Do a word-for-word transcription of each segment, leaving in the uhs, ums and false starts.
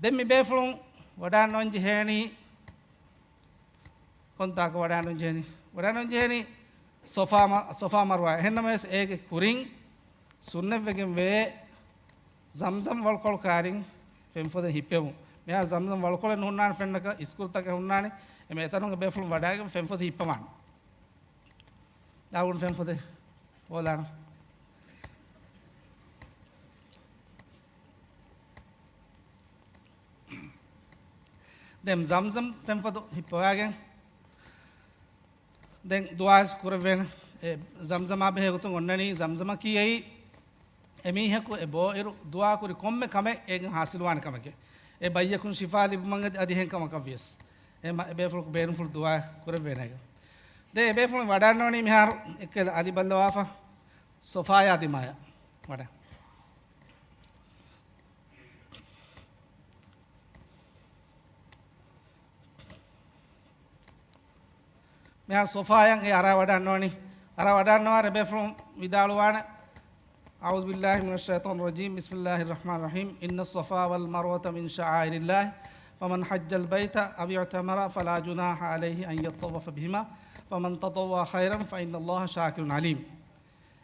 ދެން މި ބޭފުޅުން ވަޑާންނަވަން ޖެހޭނީ، ކޮންތާކަށް ވަޑާންނަވަން ޖެހޭނީ؟ ވަޑާންނަވަން ޖެހޭނީ ސޮފާ މަ-، ސޮފާ މަރުވާ. އެހެންނަމަވެސް އޭގެ ކުރިން ސުންނަތްވެގެން ވޭ ޒަމްޒަމް ވަޅުކޮޅު ކާރިން ފެންފޮދެއް ހިއްޕެވުން. މިހާރު ޒަމްޒަމް ވަޅުކޮޅެއް ނުހުންނާނެ ފެންނަކަށް، އިސްކުރުތަކެއް ހުންނާނެ، އެމެ އެތަނުގެ ބޭފުޅުން ވަޑާގެން ފެންފޮދެއް ހިއްޕަވާނެ. ދާވުން ފެންފޮދެއް އޯލާނަ. ދެން ޒަމްޒަމް ފެންފޮދު ހިއްޕަވާގެން ދެން ދުޢާ ކުރެވޭނެ. އެ ޒަމްޒަމާ ބެހޭ ގޮތުން އޮންނަނީ، ޒަމްޒަމަކީ އެއީ އެމީހަކު އެ ބޯއިރު ދުޢާ ކުރި ކޮންމެ ކަމެއް އޭގެން ޙާޞިލުވާނެ ކަމެކޭ. އެ ބައްޔަކުން ޝިފާ ލިބުމަށް އަދި، އަދި އެހެން ކަމަކަށް ވިޔަސް. އެ މަ-، އެ ބޭފުޅަކު ބޭނުންފުޅު ދުޢާ ކުރެވޭނެ. ދެން އެ ބޭފުޅުން ވަޑާންނަވަނީ މިހާރު އެއްކަލަ އަލި ބައްލަވާފަ ސޮފާޔާ ދިމާޔަށް ވަޑަ. މިހާރު ސޮފާޔަށް އެ އަރާ ވަޑާންނަވަނީ. އަރާ ވަޑާންނަވާ އެ ބޭފުޅުން ވިދާޅުވާނެ، أعوذ بالله من الشيطان الرجيم. بسم الله الرحمن الرحيم. إن الصفا والمروة من شعائر الله. فمن حج البيت أو اعتمر فلا جناح عليه أن يطوف بهما. فمن تطوع خيرا فإن الله شاكر عليم.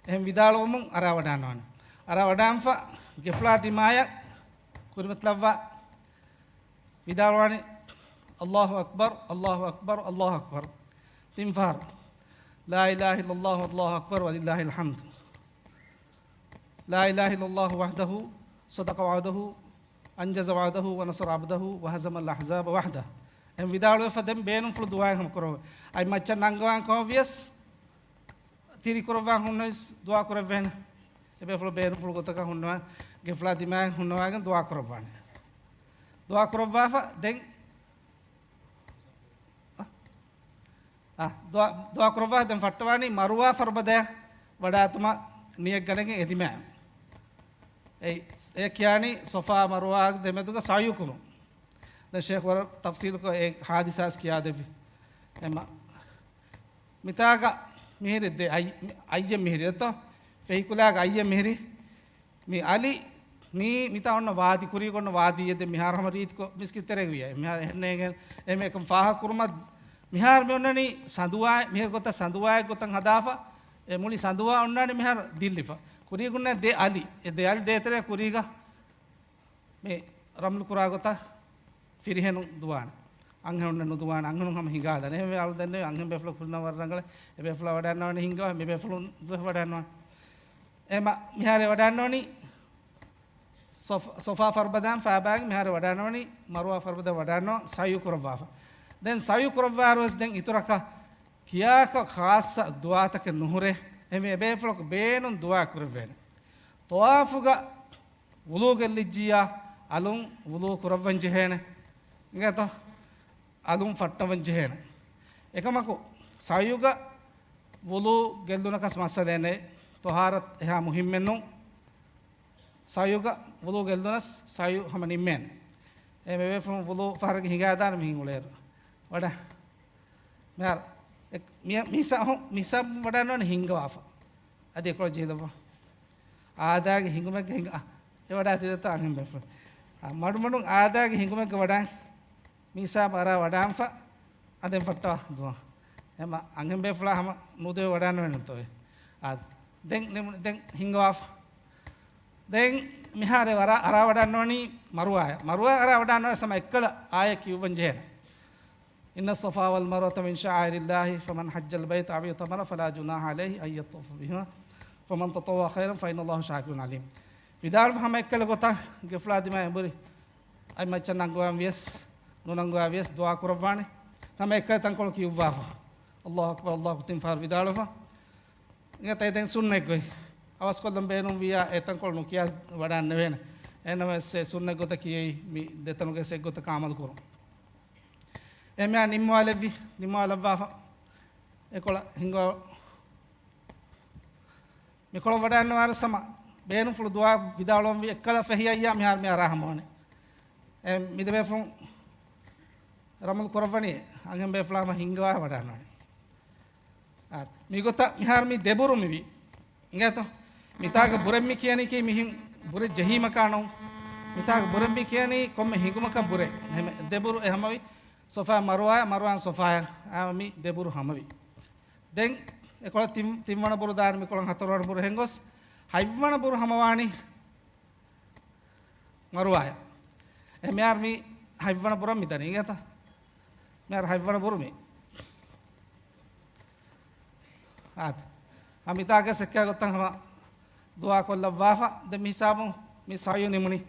އެހެން ވިދާޅުވުމުން އަރާ ވަޑާންނަވާނެ. އަރާ ވަޑާންފަ ގެފުޅާ ދިމާޔަށް ކުރިމަތިލައްވާ. ވިދާޅުވާނެ، الله أكبر، الله أكبر، الله أكبر. ތިން ފަހަރު، لا إله إلا الله، الله أكبر، ولله الحمد. لا إله إلا الله وحده، صدق وعده، أنجز وعده، ونصر عبده، وهزم الأحزاب وحده. އެހެން ވިދާޅުވެފަ ދެން ބޭނުންފުޅު ދުޢާއެއް ހަމަ ކުރައްވާ. އަތް މައްޗަށް ނަންގަވާން ކަމަށް ވިޔަސް، ތިރި ކުރައްވާ ހުންނަވެސް ދުޢާ ކުރެއްވޭނެ. އެބޭފުޅު ބޭނުންފުޅު ގޮތަކަށް ހުންނަވާ، ގެފުޅާ ދިމާއަށް ހުންނަވާގެން ދުޢާ ކުރައްވާނެ. ދުޢާ ކުރައްވާފަ ދެން، އަ، އަ، ދުޢާ، ދުޢާ ކުރައްވާ ދެން ފައްޓަވާނީ މަރުވާ ފަރުބަދަޔަށް ވަޑާތުމަށް ނިޔަތް ގަނެގެން އެދިމާ. އެ، އެ ކިޔާނީ ސޮފާ މަރުވާ ދެމެދުގަ ސަޢްޔު ކުރުން. ދެން ޝޭޚް ވަރަށް ތަފްޞީލުކޮށް އެ ޙާދިސާސް ކިޔާދެއްވި. އެމަ މިތާގަ މިހިރި ދެ އައް-، މި އައްޔެއް މިހިރި ދެތޯ؟ ފެހިކުލާގަ އައްޔެއް މިހިރި. މި އަލި، މީ މިތާ އޮންނަ ވާދި، ކުރީގަ އޮންނަ ވާދީއެއް ދެން މިހާރު ހަމަ ރީތިކޮށް މިސްކިތް ތެރޭގަ ވިޔަ. މިހާރު އެހެންނޭނގެ އެމެ އެކަން ފާހަގަ ކުރުމަށް މިހާރު މި އޮންނަނީ ސަނދުވާ، މިހެރު ގޮތަށް ސަނދުވާއެއް ގޮތަށް ހަދާފަ. އެ މުޅި ސަނދުވާ އޮންނާނެ މިހާރު ދިއްލިފަ. ކުރީގަ އޮންނަ ދެ އަލި. އެ ދެ އަލި ދޭތެރޭ ކުރީގަ މި ރަމްލު ކުރާ ގޮތަށް ފިރިހެނުން ދުވާނެ. އަންހެނުންނެއް ނުދުވާނެ. އަންހެނުން ހަމަ ހިނގާދާނެ. އެހެންވެ، އަޅުދެންނެވި އަންހެން ބޭފުޅަކު ހުންނަ ވަރަށް ރަނގަޅަށް އެ ބޭފުޅާ ވަޑާންނަވަނީ ހިންގަވާ، މި ބޭފުޅުން ދުވެ ވަޑާންނަވާނެ. އެމަ މިހާރެ ވަޑާންނަވަނީ ސޮފް-، ސޮފާ ފަރުބަދާން ފާބާގެ މިހާރެ ވަޑާންނަވަނީ މަރުވާ ފަރުބަދަ ވަޑާންނަވާ ސަޢްޔު ކުރައްވާފަ. ދެން ސަޢްޔު ކުރައްވާއިރުވެސް ދެން އިތުރަކަށް ކިޔާކަށް ޚާއްޞަ ދުޢާތަކެއް ނުހުރޭ. އެހެންވެ އެބޭފުޅަކު ބޭނުން ދުޢާ ކުރެއްވޭނެ. ޠަވާފުގަ ވުޟޫ ގެއްލިއްޖިއްޔާ، އަލުން ވުޟޫ ކުރައްވަން ޖެހޭނެ. އިނގޭތޯ؟ އަލުން ފައްޓަވަން ޖެހޭނެ. އެކަމަކު، ސަޢްޔުގަ ވުޟޫ ގެއްލުނަކަސް މައްސަލައެއް ނެތް. ޠަހާރަތު އެހާ މުހިއްމެއް ނޫން. ސަޢްޔުގަ ވުޟޫ ގެއްލުނަސް، ސަޢްޔު ހަމަ ނިންމޭނެ. އެ މެވެފުން ވުޟޫ ފަހަރަކަށް ހިނގާދާނެ މިހިން އުޅޭއިރު. ވަޑަ. މިހާރު. އެ، މި-، މިސާ-، ހު-، މިސާ ވަޑާންނަވަނީ ހިންގަވާފަ. އަދި އެކޮޅަށް ޖެހިލައްވާ. އާދާގެ ހިނގުމެއްގަ ހިނގާ. އެ ވަޑާ ތިދަތާ އަންހެން ބޭފުޅުން. އާ، މަޑުމަޑުން އާދާގެ ހިނގުމެއްގަ ވަޑާ. މިސާ ބާރާ ވަޑާންފަ. އަދެން ފައްޓާ ދުވާ. އެމަ އަންހެން ބޭފުޅާ ހަމަ ނުދެވޭ ވަޑާންނަވަނީ ނުތޯ. އާ، ދެން ނިމު-، ދެން ހިނގަވާފަ. ދެން މިހާރެ ވަރާ-، އަރާ ވަޑާންނަވަނީ މަރުވާޔަށް. މަރުވާ އަރާ ވަޑާންނަވަނީ ސަމަ އެއްކަލަ އާޔަތް ކިޔުއްވަން ޖެހޭނެ. إن الصفا والمروة من شعائر الله فمن حج البيت أو اعتمر فلا جناح عليه أن يطوف بهما ومن تطوع خيرا فإن الله شاكر عليم. ވިދާޅު ހަމަ އެއްކަލަ ގޮތަށް ގެފުޅާ ދިމާ އެނބުރި އަތް މައްޗަށް ނަންގަވަން ވިޔަސް، ނުނަންގަވާ ވިޔަސް ދުޢާ ކުރައްވާނެ. ހަމަ އެއްކަލަ ތަންކޮޅު ކިޔުއްވާފަ. الله أكبر، الله أكبر، ތިން ފަހަރު ވިދާޅުވެފަ. އިނގޭތަ ދެން ސުންނަތް ގޮތް. އަވަސްކޮށްލަން ބޭނުން ވިއްޔާ އެ ތަންކޮޅު ނުކިޔާ ވަޑާން ނެވޭނެ. އެހެންނަމަވެސް އެ ސުންނަތް ގޮތަށް ކިޔައީ މި ދެތަނުގެ އެއްގޮތަކަށް އަމަލު ކުރުން. އެހެންވެ ނިންމަވާލެއްވި، ނިންމަވާލައްވާފަ. އެކޮޅަށް ހިނގާ މިކޮޅަށް ވަޑާންނަވާއިރު ސަމަ ބޭނުންފުޅު ދުޢާ ވިދާޅުވަންވީ އެއްކަލަ ފެހި އައްޔާ މިހާރު މި އަރާ ހަމަވަނީ. އެ މި ދެބޭފުޅުން ރަމަލު ކުރައްވަނީ އަންހެން ބޭފުޅާ ހަމަ ހިންގަވާ ވަޑާންނަވަނީ. އާ، މިގޮތަށް މިހާރު މި ދެބުރު މިވީ. އިނގޭތޯ؟ މިތާގަ ބުރެއް މި ކިޔަނީކީ މިހިން ބުރެއް ޖެހީމަކާ ނޫން. މިތާގަ ބުރެއް މި ކިޔަނީ ކޮންމެ ހިނގުމަކަށް ބުރެ. އެހެމެ ދެބުރު އެ ހަމަވި. ސޮފާ މަރުވާޔަ، މަރުވާން ސޮފާޔަ. އާ، މި ދެބުރު ހަމަވި. ދެން އެކޮޅަށް ތިން، ތިންވަނަ ބުރު ދާން މިކޮޅަށް ހަތަރުވަނަ ބުރު ހެންގޮސް، ހަތްވަނަ ބުރު ހަމަވާނީ މަރުވާޔަ. އެ މިހާރު މި ހަތްވަނަ ބުރަށް މި ދަނީ ގެތަ؟ މިހާރު ހަތްވަނަ ބުރު މި. އާދެ. ހަމިދާގެ ސެއްކާ ގޮތަށް ހަމަ ދުޢާ ކޮށްލައްވާފަ. ދެން މި ހިސާބުން މި ސަޢުޔު ނިމުނީ.